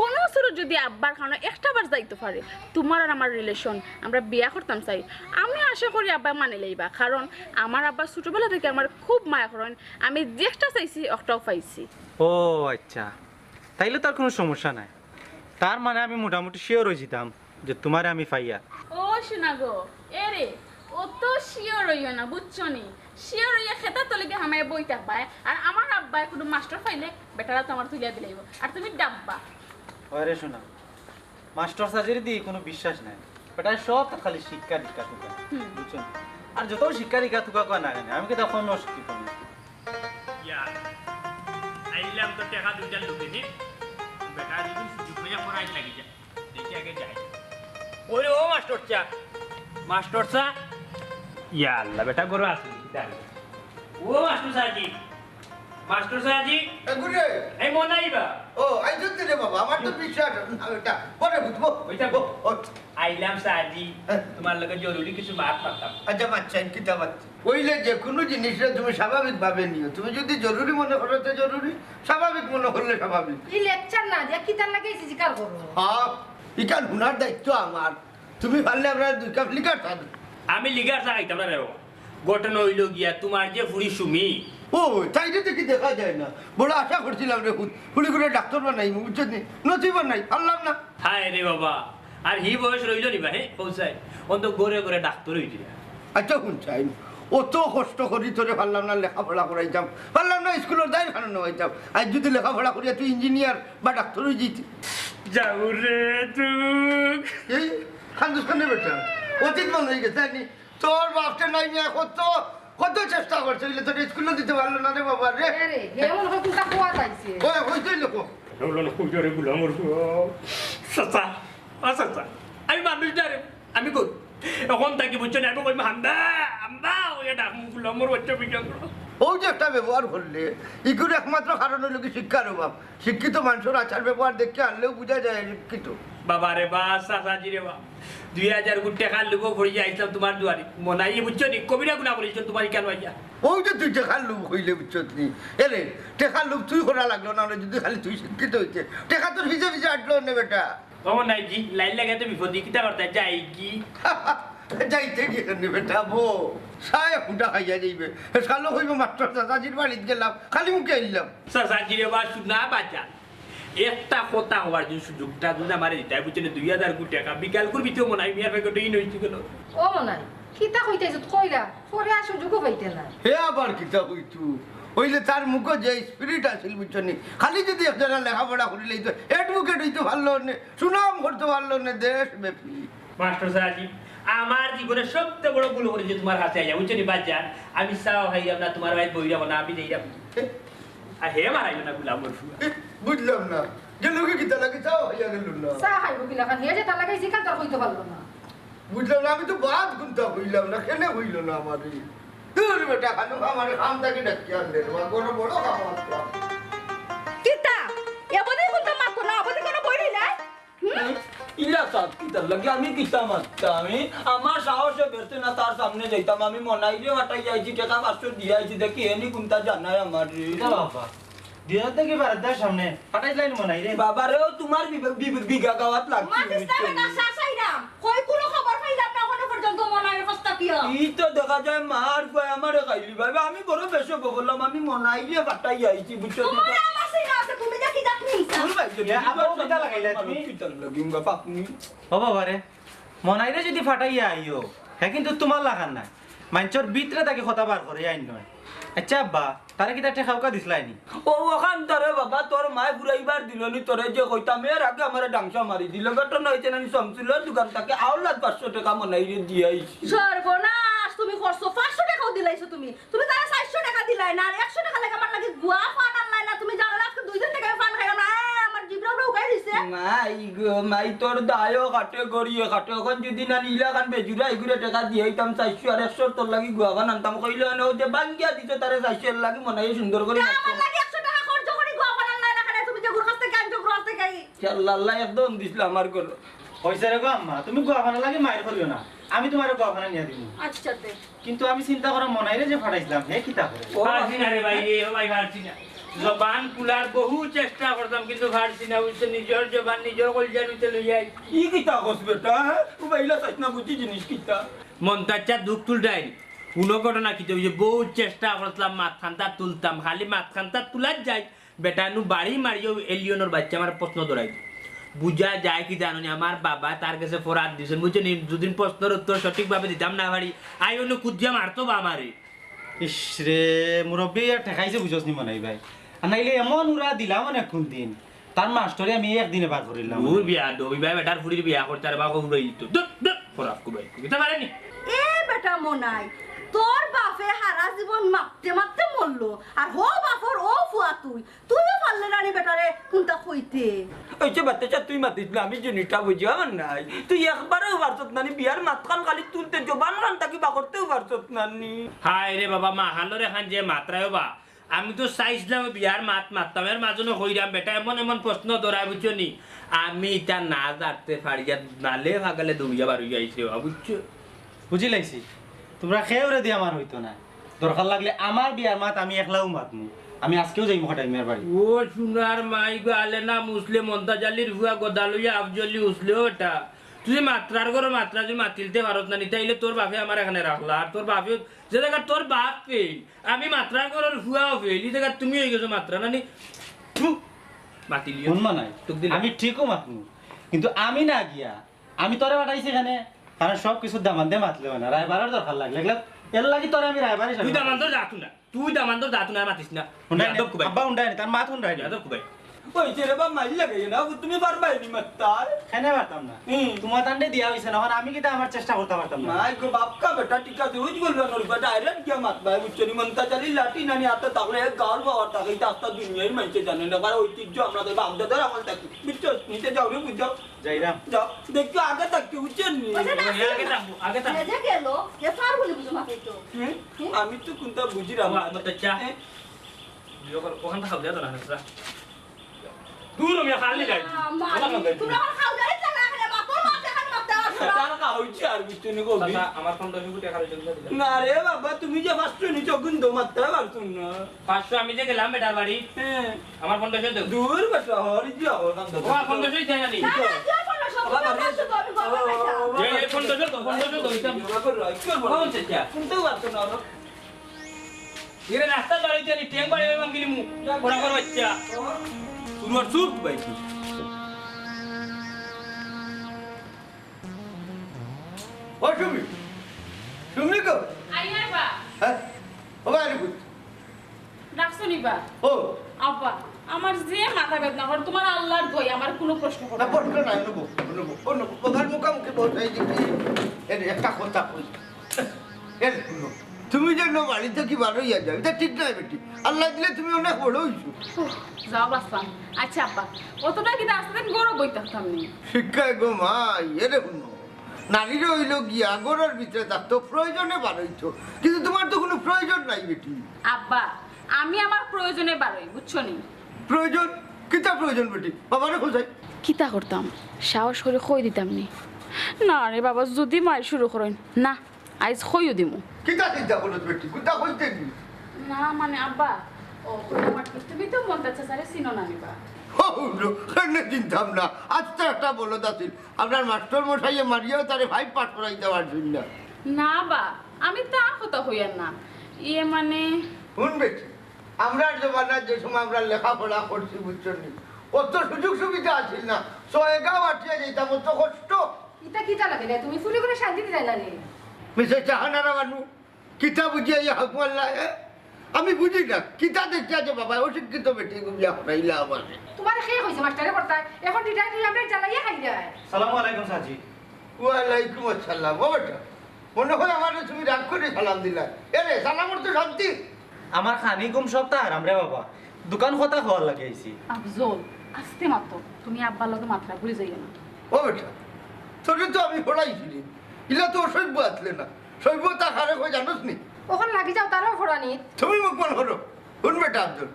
কোনো সুরত যদি আব্বার কারণে একটা বার যাইতো পারে, তুমার আর আমার রিলেশন, আমরা বিয়া করতাম চাই। আমি আশা করি আব্বা মানি লইবা, কারণ আমার আব্বা ছোটবেলা থাকি আমার খুব মায়া করইন। আমি যেটা চাইছি, অটাউ পাইছি। ও আচ্ছা, তাইলে তো আর কোনো সমস্যা নাই। তার মানে আমি মোটামুটি শিওর অইযিতাম যে তুমারে আমি পাইয়া। ও সোনা গো, এরে, অত শিওর অইও না, বুঝছো নি? শিওর অইয়া খেতার তলে গিয়া হামাইয়া বই থাকবায়। আর আমার আব্বায় কোনো মাস্টার পাইলে বেটারা তো আমার তুলিয়া দিলাইবো। আর তুমি ডাব্বা। ওরে সোনা, মাস্টার সাজির দি কোনো বিশ্বাস নাই। বেটায় সব তো খালি শিক্ষা দীক্ষা তুকা। হুম। বুঝছো নি? আর যত শিক্ষা দীক্ষা তুকা কয় না কেনে, আমি কিতা কম শিক্ষিত নি? ইয়া, আইলাম তো টেকা দুইটার লগে নি। বেটা যদি সুযোগ পাইয়া পড়াই লাগি যায়। দেখি আগে যাই। ওরে ও মাস্টার চা, মাস্টার চা। ইয়া আল্লাহ, বেটা গরু আছে। ও মাস্টার সাজি, মাস্টার সাজি। এ গুরে। এই মনাইবা। ও, আইছো তো রে বাবা, আমার তো বিশ্বাস না বেটা। পরে বুঝবো। ওইটা ও, ও। আইলাম সাজি, হ্যাঁ। তুমার লগে জরুরি কিছু মাত মারতাম। আচ্ছা, বাচ্চা, কিতা বাচ্চা? অইলে যে কোনো জিনিসরে তুমি স্বাভাবিকভাবে নিও। তুমি যদি জরুরি মনে করো তো জরুরি, স্বাভাবিক মনে করলে স্বাভাবিক। ই লেকচার না দিয়া কিতার লাগি জিকার করো? হ্যাঁ, ইখান হুনার দায়িত্ব আমার। তুমি পারলে আমরারে দুই কাপ লিকার চা দেও। আমি লিকার চা খাইতাম না রে বাবা। ঘটনা অইলো গিয়া, তুমার যে ফুড়ি সুমি। ও, তাইরে দেখি দেখা যায় না। বড় আশা করছিলাম রে, ফুড়ি, ফুড়িগুরে ডাক্তার বানাইমু, বুঝছো নি? নসিব নাই, পারলাম না। হায় রে বাবা, আর হি বয়স রইলো নি বা, হে, পৌঁছায়। অন্ত ঘরে ঘরে ডাক্তার অইযিলা। আচ্ছা, হুন চাই, অত কষ্ট করি তোরে পারলাম না লেখাপড়া করাইতাম, পারলাম না স্কুলর দায়িত্ব খানো নেওয়াইতাম। আইজ যদি লেখাপড়া করিয়া তুই ইঞ্জিনিয়ার বা ডাক্তার অইযিতে। যাও রে দুঃখ। এই, কান্দস কেনে বেটা? অতীত মনে অইগেছে, জানি? তোর বাপটা নাই মিয়া, কত, কত চেষ্টা করছে, অইলে তোরে স্কুলো দিতে পারলো না রে বাবা রে। এ রে, হে মনে হয় কোনটা খোয়া চাইছে। ওই, ওই তো লোক। ওলো না, কই রে গুলামর গো। চাচা, ও চাচা, আমি মানুষ না রে, আমি গরু। অখন থাকি বুঝছো নি, আমি কইমু হাম্বা, হাম্বা, ওই ডাকমু গুলামর বাচ্চা বিজ্ঞান করো। ও যে একটা ব্যবহার করলে, ইগুর একমাত্র কারণ অইলো কি শিক্ষার অভাব। শিক্ষিত মানষর আচার ব্যবহার দেখি আনলেও বুঝা যায় শিক্ষিত। বাবা রে বা, চাচাজি রে বা, দুই হাজার গুণ টেকার লোভো পড়িয়া আইছলাম তুমার দুয়ারে। মনাইয়ে বুঝছো নি, কবিরা গুনা করিছো তুমার ইখান আইয়া। ও যে তুই টেকার লোভ কইলে বুঝছো নি। এরে, টেকার লোভ তুই করা লাগলো না, অইলে যদি খালি তুই শিক্ষিত অইতে। টেকা তোর পিছে পিছে আটলো নে বেটা। ও মনাইজি, লাইন লাগে তো বিপদে, কিতা করতে যাই কি? যাইতে কি কেনে বেটা, বো? সায় ফুটা খাইয়া যাইবে। শালো কইবো মাস্টার চাচাজির বাড়িত গেলাম, খালি মুখে আইলাম। চাচাজি রে বা, শুনা বাচ্চা। একটা কথা কওয়ার যে সুযোগটা যদি আমারে দিতায়, বুঝছো নি, দুই হাজার গুণ টেকা, বিকাল করে ভিতরে মনাই মিয়ার প্যাকেটে ইন অইতে গেল। ও মনাই, কিতা কইতাইছো কইরা, পরে আর সুযোগও পাইতে না। হে আবার কিতা কইতু? অইলে তার মুখো যে স্পিরিট আছিল, বুঝছো নি, খালি যদি এক জাগা লেখাপড়া করিলেই তো অ্যাডভোকেট অইতে পারলো নে, সুনাম করতে পারলো নে দেশব্যাপী। মাস্টার সাহেব, আমার জীবনে সবচেয়ে বড় ভুল করিছি তুমার কাছে আইয়া, বুঝছো নি বাজান? আমি চাও খাইলাম না, তুমার বাড়িত বইরাম না, আমি যাইরাম। এ? আর হে মারাইলো না গুলামর ফুয়া। এ, বুঝলাম না। গেল কি কিতা লাগি চাও খাইয়া গেল না? চা খাইবো কিলা খান? হে যে তার লাগি জিকান তার কইতে পারলো না। বুঝলাম না, আমি তো বাদ কুন্তা কইলাম না, কেনে কইল না আমারে? দূর বেটা, খালি আমারে কাম থাকি ডাকি আনলে, তোমার বড় বড় কাম আছে। কিতা? এবারে কুন্তা মাত করো, আবাদি কোনো বই নাই? হুম? ইলা সাত কিতার লাগি আমি কিতা মাততাম? আমি, আমার সাহসে বেরতে না, তার সামনে যাইতাম। আমি মনাইরে ফাটাই আইছি, টেকা পাঁচশো দিয়া আইছি, দেখি এনি কুন্তা জানায় আমারে। ইলা বাবা, দিনের দেখি বারান্দার সামনে ফাটাইছিলাম মনাইরে। বাবা রে, ও তুমার বি-, বি-, বি-, বিঘা গাওয়াত লাগছে, মাতিস না বুঝছো? বেটা, শাসাইরাম। কই কোনো খবর পাইলাম না এখনো পর্যন্ত মনাইর হস্তা কিয়া? ই তো দেখা যায় মার কয় আমারে খাইলি ভাই, আমি বড় বেশ বললাম, আমি মনাইরে ফাটাই আইছি, বুঝছো? তোমার আমার সেই না আছে, তুমি দেখি যাক নিস। ভুল ভাই, এ, আব্বা, ও কিতা লাগাইলা তুমি? কিতা লাগাইম গো, পাপনি? ও বাবা রে, মনাইরে যদি ফাটাইয়া আইও, হে কিন্তু তুমার লাখান নায়। মাইনষর ভিতরে থাকি কথা বার করে আইন নয়। আচ্ছা আব্বা, তারে কিতা টেকা উকা দিছলায়নি? ও, অখান তোরে বাবা, তোর মায় ফুরাইবার দিল নি, তোরে যে কইতাম, এর আগে আমারে ডাংসা মারি দিল। ঘটনা অইছে না, আমি শামসুলর দোকান থাকি আওলাদ পাঁচশো টেকা মনাইরে দিয়া আইছি। সর্বনাশ, তুমি করছো, পাঁচশো টেকাও দিলাইছো তুমি। তুমি তারে চাইরশো টেকা দিলায় না, আর একশো টেকা লাগে আমার লাগি গুয়া পান আনলায় না। তুমি জানো না, আজকে দুই দিন থাকি আমি পান খাইলাম না। এ, আমার জিভটা পুরা উকাই দিছে। মাই গো, মাই তোর দায়ও কাটে, গড়িয়ে কাটে। অখন যদি না নিলা খান বেজুরা, ইগুরে টেকা দিয়া আইতাম চাইরশো আর একশো তোর লাগি গুয়া পান আনতাম। কইলে অনে ও যে ভাঙ্গিয়া দিছে তারে চাইরশো এর লাগি মনাইয়ে সুন্দর করি তা মাতছে। আমার লাগি একশো টেকা খরচ করি গুয়া পান আনলায় না কেনে? তুমি যে গুরু কাছ থাকি আনছো, গুরু কাছ থাকি। ইয়া আল্লাহ, আল্লাহ একদম দিছিল আমার গলো। অইছে রে গো আম্মা, তুমি গুয়া পানর লাগি মাইর করিও না। আমি তুমারে গুয়া পান আনিয়া দিমু। আচ্ছা, দে। কিন্তু আমি চিন্তা করি মনাইরে যে ফাটাইছিলাম, হে কিতা করে? ও পারছি না রে ভাই, রে, ও ভাই, পারছি না। জবান খুলার বহু চেষ্টা করলাম, কিন্তু পারছি না, বুঝছো? নিজর জবান নিজর কলিজার ভিতরে লইয়া আইছি। ই কিতা কস বেটা, হ্যাঁ? ও বাইলা চাস না, বুঝি জিনিস কিতা? মন্তাজ চাচা, দুখ তুলরায় নি। কুনু ঘটনা কিতা অইছে? বহু চেষ্টা করলাম, মাতখানতা তুলতাম, খালি মাতখানতা তুলার যায়, বেটা নু বাড়ি মারিও এলিয়নর বাচ্চা আমার প্রশ্ন ধরাই দে। বুঝা যায় কি জানো নি, আমার বাবা তার গেছে ফরাদ দিছইন, বুঝছো নি? দুদিন প্রশ্নর উত্তর সঠিকভাবে দিতাম না পারি, আই অনো কুদিয়া মারতো বা আমারে। ইস রে, মুরব্বি আর ঠেকাইছে, বুঝছস নি মনাই ভাই? আর নাইলে এমন উড়া দিলাম অনে কুনদিন, তার মাস্টরি আমি একদিনে বার করিলাম। দূর বিয়া, দবি ভাই বেটার ফুড়ির বিয়া করতে আর বাবা উড়াই দিত। দূর, দূর, খরাপ কো ভাই, কিতা পারে নি? এ বেটা মনাই, তোর বাপে হারা জীবন মাততে মাততে মরলো, আর হো বাপর ও ফুয়া তুই, তুইও পারলে না নি বেটারে কুনতা কইতে? ওই যে বাচ্চা, তুই মাতিস না, আমি জিনিসটা বুঝি আমার নাই। তুই একবারেও পারছত না নি, বিয়ার মাতখান খালি তুলতে, জবান খান থাকি বার করতেও পারছত না নি। হায় রে বাবা, মা হালর এখান যে মাতরায় বা, আমি তো চাইছিলাম বিয়ার মাত মাততাম, এর মাঝে নু কইরাম বেটা এমন এমন প্রশ্ন ধরায়, বুঝছো নি? আমি ইতা না জানতে পারিয়া নালে ফাগালে দৌড়িয়া বার অইয়া আইছি রে বাবা, বুঝছো? বুঝি লাইছি, তুমরা কেউরে দি আমার অইতো না। দরকার লাগলে আমার বিয়ার মাত আমি একলাউ মাতমু। আমি আজকেউ যাইমু খাটাইমিয়ার বাড়ি। ও সোনার মাই গো, আলে না মুসলে মন্তাজ আলীর ফুয়া গদা লইয়া আফজলি উসলেও বেটা। তুই মাতরার ঘরো মাতরা যদি মাতিলতে পারত না নি, তাইলে তোর বাপে আমার এখানে রাখলা। আর তোর বাপে যে জাগা তোর বাপ ফেইল, আমি মাতরার ঘরর ফুয়াও ফেইল, ই জাগা তুমি অই গেছো মাতরা না নি? থু, মাতিলিও। হুনমা নাই, তোক দিলাম। আমি ঠিকউ মাতমু, কিন্তু আমি না গিয়া আমি তোরে পাঠাইছি এখানে, কারণ সব কিছুর দামান্দে মাতলে অয় না, রায়বারর দরকার লাগলে, এগুলা, এর লাগি তোরে আমি রায়বার হিসাবে তুই দামান্দর যা তুই না, তুই দামান্দর যা তুই না, মাতিস না। হুন্ডাই নি, বেয়াদব কুবাই। আব্বা হুন্ডাই নি, তার মাত হুন্ডাই নি। বেয়াদব কুবাই। ওই যে রে বা মাইল লাগে না, তুমি পারবায় নি মাততা। কেনে পারতাম না? হুম। তোমার তান্ডে দিয়া অইছে না, অখন আমি কিতা আমার চেষ্টা করতাম পারতাম না? মাই গো বাপকা বেটা, ঠিক আছে, ওই বললো না, বেটা, direct গিয়া মাতবায়, বুঝছো নি? মন্তাজ আলীর লাঠি নানি আতো থাকলে এক গাল বাবা থাকে, ইটা আস্তা দুনিয়ার মাইনষে জানে না, কারণ ঐতিহ্য আমরা তো বাপ দাদার আমল থাকি, বুঝছো? নিচে যাও রে, বুঝছো? যাইরাম। যাও, দেখো আগে থাকতে, বুঝছেন নি? ওই যে না, আগে থাকবো, আগে থাকবো। যে গেল, হে পার বলে বুঝো মাকে তো। হুম? হুম? আমি তো কুনতা বুঝিরাম না। আমার তো চা। হ্যাঁ? বিয়ে কর, ওখান থেকে খাবো, দে তো না, না। দূর, আমি খালি যাই। আ, মা, ওখান থেকে তোমরা আমার খাল গাড়ি চালা, এখানে বাপর মা দেখান মারতে আসো। তার কা হইছে আর কিছু নি কবি। চাচা, আমার পনেরোশো টাকা রয়েছে, দিলাম। না রে বাবা, তুমি যে পাঁচশো নিছো, কিন্তু মারতে পারছো না। পাঁচশো আমি যে গেলাম বেটার বাড়ি, হ্যাঁ। আমার পনেরোশো দেও। দূর বেটা, হরি দিয়া হর কাম ও, আর পনেরোশো দেয় না নি? না, না, তুই আর পনেরোশো, বাবা, পনেরোশো তো আমি গল্প ও, করতাম। ও, এ, এ, পনেরোশো দেও, পনেরোশো দেও, দিতাম। বাবা, রাইট কর, বাবা। কোন চেষ্টা? শুনতেও পারতো না, বাবা। এরে রাস্তা দাঁড়াইতে নি, টেং বাড়ি এবং গিলি মু। পড়া কর বাচ্চা। শুরু আর চুপ ভাই কি? ও সুমি, সুমি গো। আইয়ার বা। হ্যাঁ? ও ভাই, আরে বুঝ। ডাকছো নি বা? ও। আব্বা, আমার যে মাথা বেদনা করে, তোমার আল্লাহর দোয়াই, আমার কোনো প্রশ্ন করো না, না। প্রশ্ন নাই, নেবো, নেবো, ও নেবো। ওখানে মুখামুখি বলতে এই যে কি, এর একটা কথা কই। এর শুনো, তুমি যে নো বাড়ি থাকি বার অইয়া যাও, ইটা ঠিক নায় বেটি। আল্লাহ দিলে তুমি অনেক বড় অইছো। উফ, যাও বাঁচলাম। আচ্ছা আব্বা, অতটা কিতা আস্তা দিন গরো বই থাকতাম নি? শিক্ষায় গো মাই, এরে শুনো, নারীরা অইলো গিয়া ঘরর ভিতরে থাকতো, প্রয়োজনে বার অইতো, কিন্তু তোমার তো কোনো প্রয়োজন নাই বেটি। আব্বা, আমি আমার প্রয়োজনে বারই, বুঝছো নি? প্রয়োজন? কিতা প্রয়োজন বেটি? বাবারে খোঁজাই। কিতা করতাম? সাহস করি কই দিতাম নি। না রে বাবা, যদি মাই শুরু করইন, না, আইজ কইও দিমু। কিতা চিন্তা করো বেটি? কিতা কইতে কি? না মানে আব্বা, ও, ওই আমার, তুমি তো মন্তাজ চাচারে চিনো না নি বা? ও, হুনো, কেনে চিনতাম না? আস্তা একটা বলদ আছিল। আপনার মাস্টর মশাইয়ে মারিয়াও তারে ফাইভ পাস করাইতে পারছইন না। না বা, আমি তার কথা কইয়ার না। ইয়ে মানে হুন বেটি, আমরার জমানার যে সময় আমরা লেখাপড়া করছি, বুঝছো নি? অত সুযোগ সুবিধা আছিল না। ছয় গাঁও আটিয়া যাইতাম, অত কষ্ট। ইতা কিতা লাগে না? তুমি চুরি করে শান্তি দিলাই না নি? মিসেস জাহানারা বানু, কিতা বুঝিয়া ইয়া হক মারলা, এ? আমি বুঝি না, কিতা দেখিয়া যে বাবা অশিক্ষিত বেটি গুবিয়া হটাইলা আমারে। তোমারে কে কইছে মাস্টারে করতায়? এখন রিটায়ার হইয়া আমরা জ্বালাইয়া খাই যায়। সালামু আলাইকুম চাচি। ওয়ালাইকুম আসসালাম। ও বেটা, মনে হয় আমারে তুমি রাগ করি সালাম দিলা। এরে, সালামর তো শান্তি। আমার খানি ঘুম সব তা হারাম রে বাবা। দোকান কথা কওয়ার লাগি আইছি। আফজল, আস্তে মাতো। তুমি আব্বার লগে মাতরা ঘুরি যাইও না। ও বেটা, তোরে তো আমি পড়াইছি রে। ইলা তো অসভ্য আছলে না। সভ্য তা কারে কয় জানোস নি? অখন লাগি যাও, তারাও ফোড়ানি। তুমি মুখ বন্ধ করো। হুন বেটা আফজল,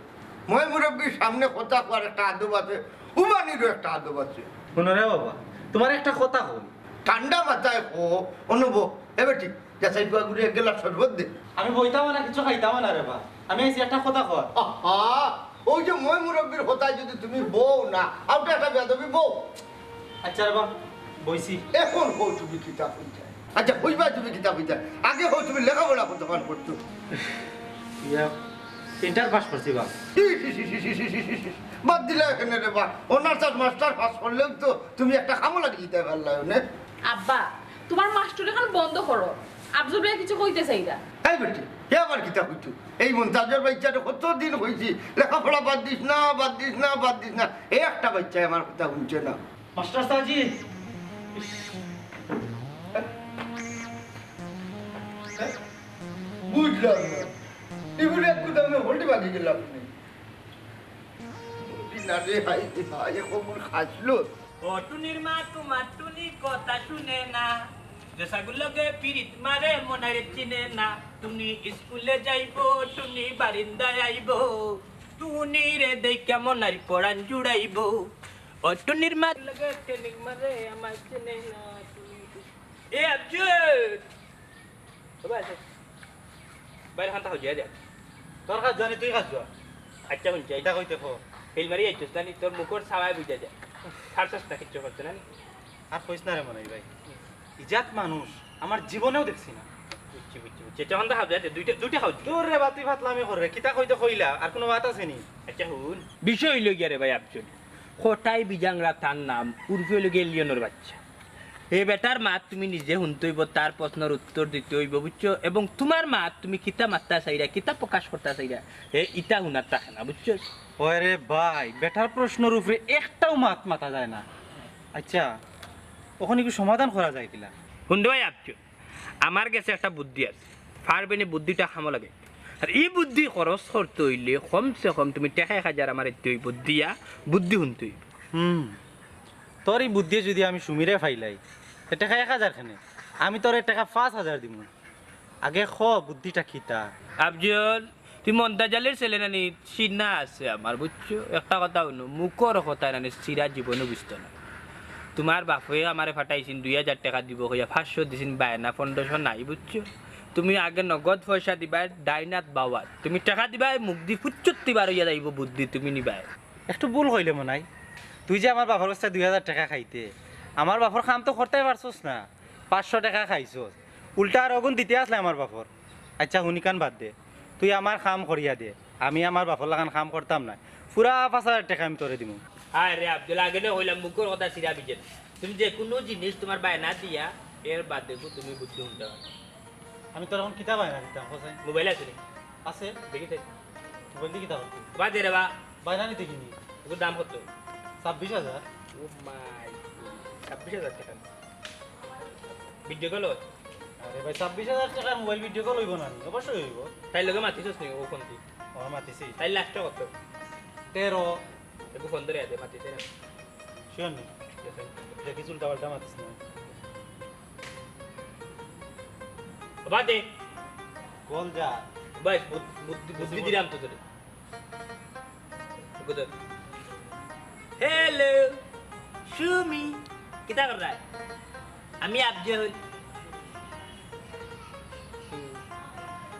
ময় মুরব্বির সামনে কথা কওয়ার একটা আদব আছে, উবানিরও একটা আদব আছে। হুনো রে বাবা, তোমার একটা কথা কই। ঠান্ডা মাথায় কও, অনুভব। এ বেটি, যাচাই পুয়া গুড়ি এক গেলা শরবত দে। আমি বইতাম না, কিছু খাইতাম না রে বা। আমি আইছি একটা কথা কওয়ার। আহা, ওই যে ময় মুরব্বির কথায় যদি তুমি বও না, আউটা একটা বেয়াদবি বও। আচ্ছা রে বাপ, বইছি। এখন কও তুমি কিতা কইতায়। আচ্ছা, কইবা তুমি কিতা কইতায়। আগে কও তুমি লেখাপড়া কতখান করছো। ইয়া, ইন্টার পাস করছি বাপ। বাদ দিলা কেনে রে বা? অনার্স আর মাস্টার পাস করলেও তো তুমি একটা কামো লাগি যাইতায় পারলায় অনে। আব্বা, তুমার মাস্টারি অখন বন্ধ করো। আফজল ভাইয়ে কিছু কইতা চাইরা। এই বেটি, হে আবার কিতা কইতো? এই মন্তাজর বাইচ্চারে কত দিন কইছি, লেখাপড়া বাদ দিস না, বাদ দিস না, বাদ দিস না। এই একটা বাইচ্চায় আমার কথা হুনছে না। মাস্টার সাহেব জি। বুঝলাম না। এগুলো এক কথা আমি হল্টি বাকি গেলাম। না রে, হাই, হাই, এখন খাসলো। ও টুনির মা, তোমার টুনি কথা শুনে না। যেসাগুর লগে পিরিত মারে মনাইরে চিনে না। টুনি স্কুলে যাইবো, টুনি বারিন্দায় আইবো। টুনিরে দেইখা মনাইর পরান জুড়াইবো। ও টুনির মা লগে ট্রেনিং মারে আমার চিনে না। টুনি এ আব্দুল। ও ভাই, আচ্ছা। বাইরে খান্তা হইয়া দে। তোর কাজ জানি, তুই কাজ যা। আচ্ছা, হুনছি। এটা কইতে কো। ফেল মারি আইছস না নি, তোর মুখর সাবায় বুঝা যায়। ছাড়ছস না কিচ্ছু করতে না নি। আর কইস না রে মনাই ভাই। ইজাত মানুষ আমার জীবনেও দেখছি না। বুঝছি, বুঝছি, বুঝছি। আচ্ছা, খান্তা খাও, দে, দুইটা, দুইটা খাও। তোর রে বাতি ফাতলামি করে, কিতা কইতে কইলা, আর কোনো বাত আছে নি? আচ্ছা, হুন। বিষয় হইল গিয়া রে ভাই, আফজল। কটাই বিজাংরা তার নাম, উর্ফে হইল গিয়া লিওনর বাচ্চা। হে বেটার মাত তুমি নিজে হুনতে অইবো, তার প্রশ্নর উত্তর দিতে অইবো, বুঝছো? এবং তুমার মাত তুমি কিতা মাততা চাইরা, কিতা প্রকাশ করতা চাইরা, হে ইতা হুনার থাকে না, বুঝছো? ওরে ভাই, বেটার প্রশ্নর উপরে একটাও মাত মাতা যায় না। আচ্ছা, ওখানে কি সমাধান করা যায় কিলা? হুন রে ভাই, আফজল, আমার গেছে একটা বুদ্ধি আছে, পারবে নি বুদ্ধিটা কামো লাগে। আর ই বুদ্ধি খরচ করতে অইলে কমসে কম তুমি টেকা এক হাজার আমারে দিতে অইবো, দিয়া বুদ্ধি হুনতে অইবো। হুম, তোর ই বুদ্ধি যদি আমি সুমিরে ফাইলাই, তে টেকা এক হাজার কেনে? আমি তোরে টেকা পাঁচ হাজার দিমু। আগে ক বুদ্ধিটা কিতা? আফজল, তুই মন্তাজ আলীর ছেলে নানি, সিনা আছে আমার, বুঝছো? একটা কথা হুনো, মুখর কথা নানি, সিরা জীবনে বুঝতো না। তুমার বাপে আমারে ফাটাইছিন দুই হাজার টেকা দিবো কইয়া, পাঁচশো দিছিন বায়না, পনেরোশো নাই, বুঝছো? তুমি আগে নগদ পয়সা দিবায়, ডাইনাত বাওয়াত। তুমি টেকা দিবায়, মুখ দি ফুচ্চুত্তি বার অইয়া যাইবো বুদ্ধি, তুমি নিবায়। একটু ভুল কইলে মনাই। তুই যে আমার বাপর কাছে দুই হাজার টেকা খাইতে, আমার বাপর কাম তো করতায় পারছস না, পাঁচশো টেকা খাইছস, উল্টা আর অগুন দিতে আসলে আমার বাপর। আচ্ছা, হুনিকান বাদ দে, তুই আমার কাম করিয়া দে, আমি আমার বাপর লাখান কাম করতাম না, পুরা পাঁচ হাজার টেকা আমি তোরে দিমু। আরে আফজল, আগে না কইলাম মুখর কথা সিরা বিজে না। তুমি যে কুনু জিনিস তুমার বায়না দিয়া, এর বাদে গু তুমি বুদ্ধি হুনতে পারো। আমি তোর অখন কিতা বায়না দিতাম, হোসেন? মোবাইল আছে নি? আছে। দেখি তাই। মোবাইল দি কিতা করতি? বাদ দে রে বা। বায়না নিতে কিনি? এগুর দাম কত? ছাব্বিশ হাজার। ও মাই, ছাব্বিশ হাজার টেকা। Video call? আরে ভাই, ছাব্বিশ হাজার টেকার মোবাইল ভিডিও কল অইবো না নি? অবশ্যই অইবো। তাইর লগে মাতিছস নি ও ফোন দি? ও, মাতিছি। তাইর লাস্ট কত? তেরো। এগু ফোন ধরে দে, মাতি দে না। শিওর নি? দেখিস উল্টা পাল্টা মাতিস না। বাদ দে। কল যা। ভাই, বুদ্ধি, বুদ্ধি, বুদ্ধি দিলাম তো তোরে। হ্যালো, সুমি, কিতা কররায়? আমি আফজল।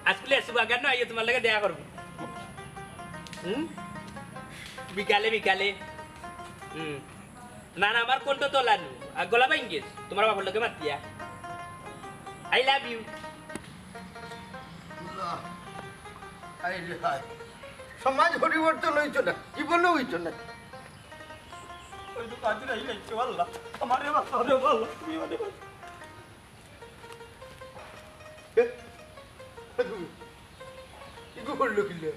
আজকে আসবো, আগার না আইও, তুমার লগে দেখা করবো। হুম? বিকালে, বিকালে। হুম। না, না, আমার কণ্ঠ তোলা নু। আর গলা ভাঙ্গিস, তুমার বাবার লগে মাতিয়া। I love you। আরে হায়, সমাজ পরিবর্তন অইতো না, জীবনে অইতো না। ওই তো কাজে নাই লাগছে, আল্লাহ। আমারে বাঁচাও রে, আল্লাহ, তুমি আমারে বাঁচাও। এ, এ, তুমি, ইগু করলো কিলে?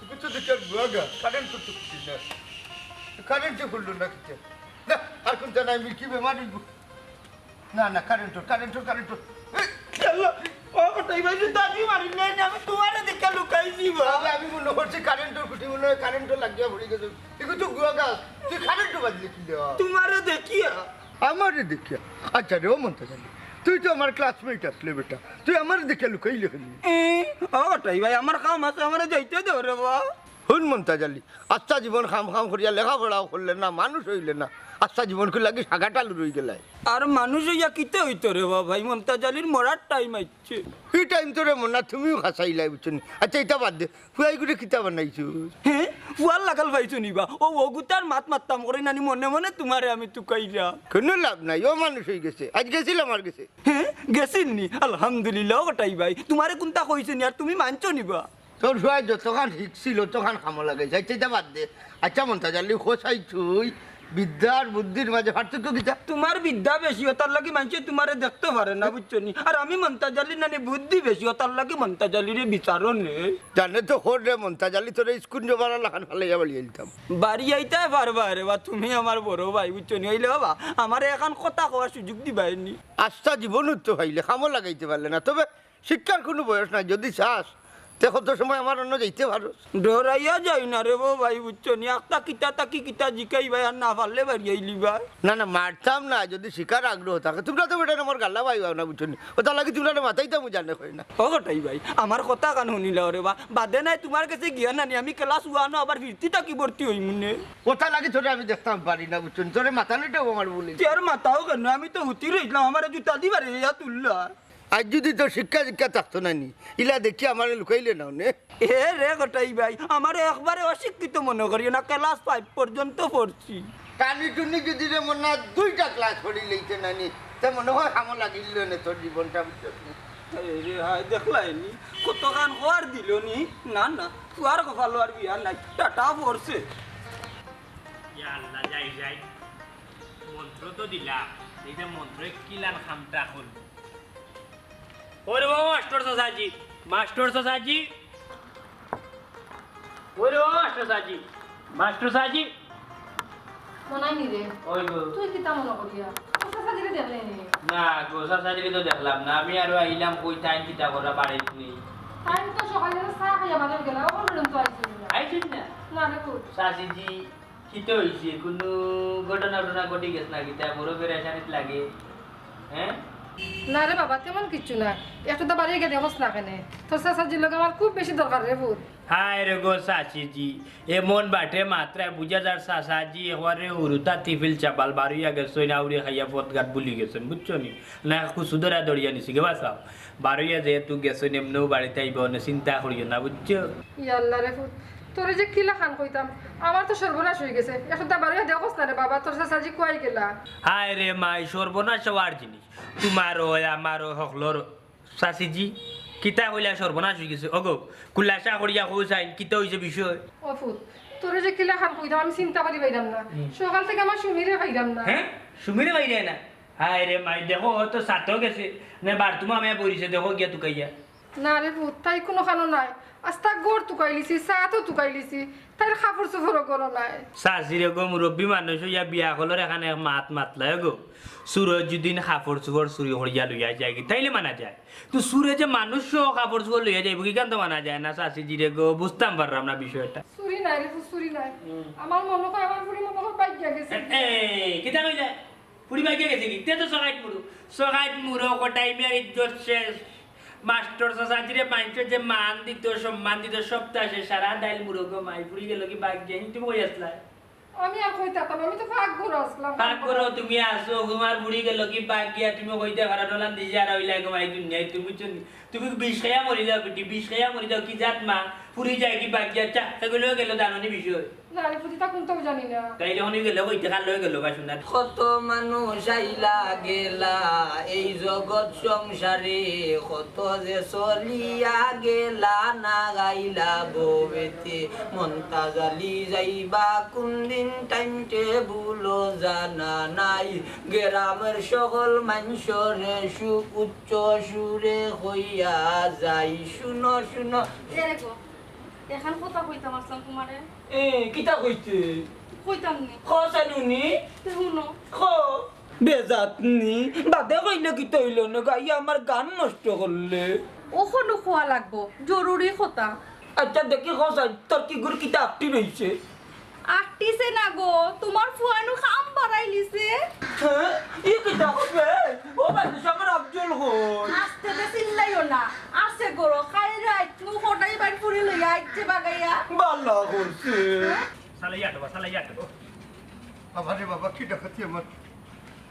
ইগু তো দেখি আর বুয়া গা, কারেন্ট করতে খুশি না। কারেন্ট যে করলো না কিতা? না, আর কোন জানাই মিল্কি বেমার অইবো। না, না, কারেন্টর, কারেন্টর, কারেন্টর। এই, আল্লাহ, ও কটাই ভাই, তুই দাদি মারিস নাই, আমি তোমারে দেখে লুকাইছি, বা। আরে, আমি মনে করছি কারেন্টর খুঁটি মনে হয় কারেন্টও লাগিয়া পড়ি গেছে। এগুলো তো গুয়া গাছ, তুই কারেন্টও বাজলি কি দেওয়া? তোমারে দেখিয়া। আমারে দেখিয়া? আচ্ছা রে, ও মন্তাজ আলী, তুই তো আমার ক্লাসমেট আসলে বেটা, তুই আমারে দেখিয়া লুকাইলে কেনে? এ, ও কটাই ভাই, আমার কাম আছে, আমারে যাইতে দেও রে বা। হুন মন্তাজ আলী, আচ্ছা জীবন খাম খাম করিয়া লেখাপড়াও করলে না, মানুষ হইলে না, আস্তা জীবনকুর লাগি সাগাটা লুরই গেলায়। আর মানুষ অইয়া কিতা অইতো রে বা ভাই, মন্তাজ আলীর মরার টাইম আইছে। ই টাইম তো রে মনা, তুমিও হাসাইলাই, বুঝছো নি? আচ্ছা, ইতা বাদ দে, ফুয়াইগুরে কিতা বানাইছো? হে, ফুয়ার লাগাল পাইছো নি বা? অউ অগুতার মাত মাততাম করি নানি, মনে মনে তুমারে আমি তুকাইরা। কুনু লাভ নাই, অউ মানুষ অইগেছে, আইজ গেছিল আমার গেছে। হে, গেছিল নি? আলহামদুলিল্লাহ। ও কটাই ভাই, তুমারে কুনতা কইছে নি, আর তুমি মানছো নি বা? তোর ফুয়ায় যতখান হিকছিল, অতখান কামো লাগাইছে। আচ্ছা, ইতা বাদ দে। আচ্ছা, মন্তাজ আলী, কও চাই তুই, বিদ্যা আর বুদ্ধির মাঝে পার্থক্য কিতা? তুমার বিদ্যা বেশি, অতার লাগি মানষে তুমারে দেখতো পারে না, বুঝছো নি? আর আমি মন্তাজ আলীর নানি বুদ্ধি বেশি, অতার লাগি মন্তাজ আলীরে বিচারো নে। জানে তো কর রে মন্তাজ আলী, তোরে ইস্কুল যাবার লাখান ফালাইয়া বাড়ি আইতাম। বাড়ি আইতায় পারবায় রে বা, তুমি আমার বড় ভাই, বুঝছো নি? অইলে বাবা, আমারে এখান কথা কওয়ার সুযোগ দিবায় নি। আস্তা জীবন উঠতে পাইলে, কামো লাগাইতে পারলে না, তবে শিক্ষার কুনু বয়স নাই, যদি চাস, তে কত সময় আমার অন্য যাইতে পারস। ডরাইয়া যাই না রে বা ভাই, বুঝছো নি? আখতা কিতা থাকি কিতা জিকাইবায়, আর না পারলে বাড়ি আইলিবায়। না, না, মারতাম না, যদি শিখার আগ্রহ থাকে। তুমরা তো বেটাইন আমার গালা ভাই না, বুঝছো নি? অতার লাগি তুমরারে মাতাইতাম, জানে কই না। ও কটাই ভাই, আমার কথা খান হুনিলাও রে বা, বাদে নাই তুমার গেছে গিয়া নানি, আমি ক্লাস ওয়ানো আবার ফিরতি থাকি ভর্তি অইমু নে। অতার লাগি তোরে আমি দেখতাম পারি না, বুঝছো নি? তোরে মাতানিটাও আমার ভুল অইছে। তে আর মাতাও কেনে? আমি তো হুতি রইলাম, আমারে জুতা দি বাড়ি ইয়া তুললা। আইজ যদি তোর শিক্ষা দীক্ষা থাকতো না নি, ইলা দেখি আমারে লুকাইলে নাও নে। এ রে কটাই ভাই, আমারে একবারে অশিক্ষিত মনো করিও না, ক্লাস ফাইভ পর্যন্ত পড়ছি। টানি টুনি যদি রে মনা দুইটা ক্লাস পড়ি লইতে না নি, তে মনে অয় কামো লাগিল নে তোর জীবনটা, বুঝছস নি? এ রে হায়, দেখলায় নি, কতখান কওয়ার দিলো নি, না না, ফুয়ার কপালো আর বিয়া নাই, টাটা পড়ছে। ইয়া আল্লাহ, যাই যাই, মন্ত্র তো দিলাম, ইটা মন্ত্রে কিলান কামটা করবো। ওরে বাবা, মাস্টার চাচাজি, মাস্টার চাচাজি। ওরে বাবা, মাস্টার চাচাজি, মাস্টার চাচাজি। মনাই নি রে। ওই গো। তুই কিতা মনো করিয়া? তোর চাচাজিরে দেখলে নি? না গো, চাচাজিরে তো দেখলাম না। আমি আরো আইলাম কই, তাইন কিতা করা বাড়িত নেই। তাইন তো সকালে চা খাইয়া বাজার গেলা, অখন পর্যন্ত আইছইন না। আইছইন না? না রে পুত। চাচিজি, কিতা অইছে? কুনু ঘটনা টটনা ঘটি গেছে না কিতা? বড় পেরেশানিত লাগে, হ্যাঁ? না রে বাবা, তেমন কিচ্ছু না। একটু তো বাড়ি গিয়া দেখোস না কেনে? তোর চাচাজির লগে আমার খুব বেশি দরকার রে পুত। হায় রে গো চাচিজি, এমন বাটে মাতরায় বুঝা যার চাচাজি একবারে হুরুতা তিফিল চাপাল, বারইয়া গেছইন, আউরি খাইয়া পথঘাট ভুলি গেছইন, বুঝছো নি? না কুসু ধরা দড়িয়া নিছি গে বাঁচাও। বারইয়া যেহেতু গেছইন, এমনেও বাড়িত আইবা, অনে চিন্তা করিও না, বুঝছো? ইয়া আল্লাহ রে পুত, তোরে যে কিলাখান কইতাম, আমার তো সর্বনাশ অইগেছে। একটু তো বারইয়া দেখোস না রে বাবা, তোর চাচাজি কুয়াই গেলা। হায় রে মাই, সর্বনাশ অওয়ার জিনিস। তুমার অয়, আমার অয়, হকলর অয়। চাচিজি, কিতা কইলা সর্বনাশ অইগেছে? ওগো, খুলাসা করিয়া কও চাইন, কিতা অইছে বিষয়? ও পুত, তোরে যে কিলাখান কইতাম আমি চিন্তা করি পাইরাম না। হুম। সকাল থাকি আমার সুমিরে পাইরাম না। হ্যাঁ? সুমিরে পাইরায় না? হায় রে মাই, দেখো, অয়তো ছাতো গেছে, না বাথরুমো হামাইয়া পড়িছে, দেখো গিয়া তুকাইয়া। না রে পুত, তাই কুনুখানো নাই। আস্তা ঘর তুকাইলিছি, ছাতো তুকাইলিছি, তাইর কাপড় চোপড়ও ঘরো নাই। চাচিরে গো, মুরব্বি মানুষ অইয়া বিয়া অকলর এখান এক মাত মাতলায় গো। চুরে যুদি কাপড় চোপড় চুরি করিয়া লইয়া যায়গি, তাইলে মানা যায়। তো চুরে যে মানুষ সহ কাপড় চোপড় লইয়া যাইবো, ইখান তো মানা যায় না, চাচিজিরে গো, বুঝতাম পারলাম না বিষয়টা। চুরি নায় রে পুত, চুরি নায়। হুম। আমার মনো কয়, আমার ফুড়ি মনো কয় ভাগিয়া গেছে। এ, এ, কিতা কইলে? ফুড়ি ভাগিয়া গেছেগি? তে তো চকাইত মুরো। চকাইত মুরো, কটাই মিয়ার ইজ্জত শেষ। মাস্টার চাচাজিরে মাইনষে যে মান দিত, সম্মান দিত, সবতা শেষ। সারা ডাইল মুরো গো মাই, ফুড়ি গেলোগি ভাগিয়া, তুমি কই আছলায়? আমি আর কই থাকতাম, আমি তো পাক ঘরো আছলাম। পাক ঘরো তুমি আছো, তুমার ফুড়ি গেলোগি ভাগিয়া, তুমি কইতায় পারো, ডলান দিছে আর অইলা গো মাই দুনিয়াত, তুমি বুঝছো নি? তুমি বিষ খাইয়া মরি যাও বেটি, বিষ খাইয়া মরি যাও, কি জাত মা, ফুড়ি যায়গি ভাগিয়া, চা, এগুলো গেল জানো নি বিষয়। না রে পুত, ইতা কুনতাও জানি না। তাইলে অনে গেল কই, তে কার লগে গেল বা শুনা। কত মানুষ আইলা গেলা এই জগৎ সংসারে, কত যে চলিয়া গেলা না গাইলা বউয়েতে। মন্তাজ আলী যাইবা কুনদিন time table-ও জানা নাই, গ্রামের সকল মানষরে সুউচ্চ সুরে কইয়া যাই, শুনো, শুনো। এ রে গো, এখান কথা কইতাম আছলাম তুমারে। এ, কিতা কইতে? কইতাম নি। ক চাইনুনি? তে হুনো। ক। বেজাত নি? বাদে কইলে কিতা অইলো না? গাইয়া আমার গান নষ্ট করলে। অখনউ কওয়া লাগবো, জরুরি কথা। আচ্ছা, দেখি ক চাই, তোর কিগুর কিতা আটকি রইছে? আটকিছে না গো, তুমার ফুয়াইনু কাম বাড়াইলিছে। হ্যাঁ? ই কিতা কইবে? ও ভাই, আমার আফজল কই? আস্তে দে, চিল্লাইও না। আছে ঘরো, কাইল রাইত নু কটাই বাইর ফুড়ি লইয়া আইছে বাগাইয়া। ভালা করছে। চালাইয়া দেবো, চালাইয়া দেবো। বাবা রে বাবা, কি ডাকাতি আমার,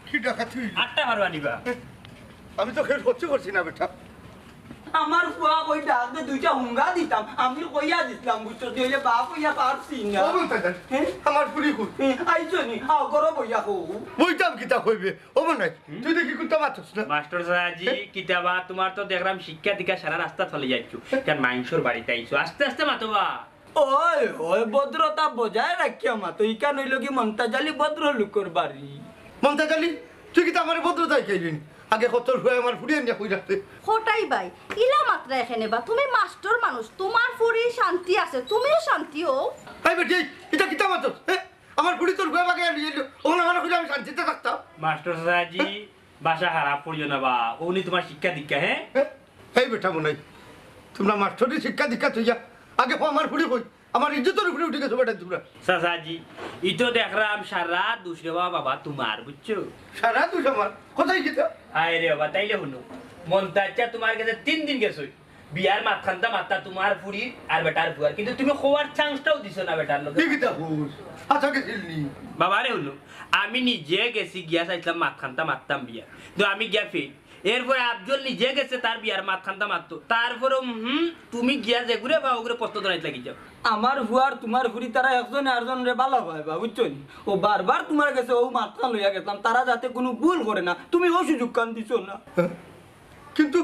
কি ডাকাতি অইল? আটটা মারবা নিবা। আমি তো খেল সহ্য করছি না বেটা। আমার ফুয়া কই ডাক দে দুইটা হুঙ্গা দিতাম, আমি কইয়া দিতাম, বুঝছো? দিলে বাপ অইয়া পারছি না। ও বলতে দেন, হ্যাঁ? আমার ফুড়ি কই? হ্যাঁ, আইছো নি? আও, ঘরো বইয়া কও। বইতাম কিতা কইবে? ও মনে হয়, তুই দেখি কুত্তা মারছস না? মাস্টার সাহেবজি, কিতাবা তোমার তো দেখলাম শিক্ষা দীক্ষা সারা রাস্তা চলে যাইছো। কারণ মাইনষর বাড়িত আইছো, আস্তে আস্তে মাতো বা। ওই, ওই, ভদ্রতা বজায় রাখিয়া মাতো। ইখান অইলো কি মন্তাজ আলী ভদ্রলোকর বাড়ি। মন্তাজ আলী, তুই কিতা আমারে ভদ্রতা শিখাইলি নি? আগে কত রুয়ায় আমার ফুড়ি আনিয়া কই রাখতে। কটাই ভাই, ইলা মাতরায় কেনে বা? তুমি মাস্টার মানুষ, তোমার ফুড়ি শান্তি আছে, তুমিও শান্তি অও। এই বেটি, ইটা কিতা মাতস? হ্যাঁ? আমার ফুড়ি তোর রুয়ায় বাগে আনিয়া দিল, ওখানে আমার ফুড়ি আমি শান্তিতে থাকতাম। মাস্টার সাহেবজি, ভাষা খারাপ করিও না বা, উনি তোমার শিক্ষা দীক্ষা, হ্যাঁ? হ্যাঁ? এই বেটা মনাই, তোমরা মাস্টারি শিক্ষা দীক্ষা থইয়া আগে কও আমার ফুড়ি কই? আমার ইজ্জতর উপরে উঠি গেছো বেটা তোমরা। চাচাজি, ই তো দেখরাম সারা দুষ রে বাবা, বাবা তোমার, বুঝছো? সারা দুষ আমার? কোথায় গেছে? আয় রে বাবা, তাইলে হুনো, মন্তাজ চাচা তোমার গেছে তিন দিন গেছে, বিয়ার মাতখান্তা মাততা তোমার ফুড়ি আর বেটার ফুয়ার, কিন্তু তুমি কওয়ার চান্সটাও দিছো না বেটার লগে। কি কিতা হুশ? আচ্ছা গেছিল নি? বাবা রে হুনো, আমি নিজে গেছি গিয়া চাইছিলাম মাতখান্তা মাততাম বিয়ার, তো আমি গিয়া ফেল। এরপরে আফজল নিজে গেছে তার বিয়ার মাতখান্তা মাততো। তারপরে, হুম, তুমি গিয়া যেগুরে বা ওগুরে প্রশ্ন ধরাইত লাগি যাও। আমার ফুয়ার তোমার ফুড়ি তারা একজনে আরজনরে বালা পায় বা, বুঝছো নি? ও বারবার তোমার গেছে ও মাতখান লইয়া গেছিলাম, তারা যাতে কুনু ভুল করে না, তুমি ও সুযোগখান দিছো না। কিন্তু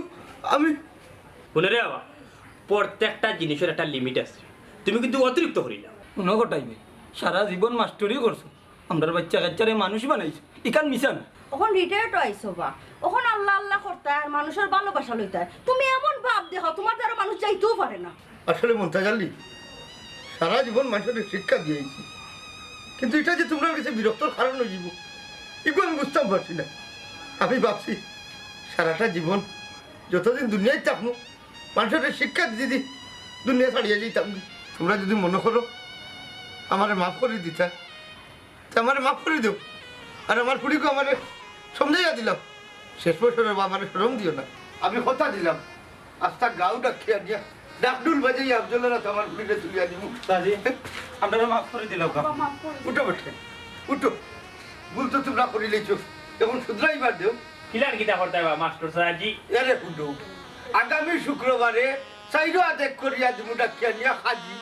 আমি হুনো রে বাবা, প্রত্যেকটা জিনিসর একটা লিমিট আছে, তুমি কিন্তু অতিরিক্ত করিলাও। হুনো কটাই ভাই, সারা জীবন মাস্টারি করছো, আমরার বাইচ্চা কাইচ্চারে মানুষ বানাইছো, ইখান মিছা না। অখন রিটায়ার্ড অইছো বা, অখন আল্লাহ আল্লাহ করতায় আর মানুষর ভালোবাসা লইতায়। তুমি এমন ভাব দেখাও, তোমার দ্বারা মানুষ যাইতেও পারে না। আসলে মন্তাজ আলী, সারা জীবন মাইনষরে শিক্ষা দিয়া আইছি, কিন্তু ইটা যে তোমরার গেছে বিরক্তর কারণ অইযিবো, ইগু আমি বুঝতাম পারছি না। আমি ভাবছি সারাটা জীবন যতদিন দুনিয়াত থাকমু, মাইনষরে শিক্ষা দিতে দি দুনিয়া ছাড়িয়া যাইতাম। তোমরা যদি মনো করো আমারে মাফ করি দিতা, তে আমারে মাফ করি দেও। আর আমার ফুড়িগু আমারে সমঝাইয়া দিলাও। শেষ বছরে বা আমারে শরম দিও না। আমি কথা দিলাম, আস্তা গাউ ডাকিয়া আনিয়া ডাকডুল বাজাইয়া আফজলর আতো আমার ফুড়িরে তুলিয়া দিমু। চাচাজি, আমরারে মাফ করি দিলাও। উঠো বেটা, উঠো। ভুল তো তোমরা করিলাইছো, অখন শুধরাইবার দেও। কিলান কিতা করতায় বা মাস্টার চাচাজি? এরে হুনো, আগামী শুক্রবারে চাইরো আত এক করিয়া দিমু ডাকিয়া আনিয়া খাজি।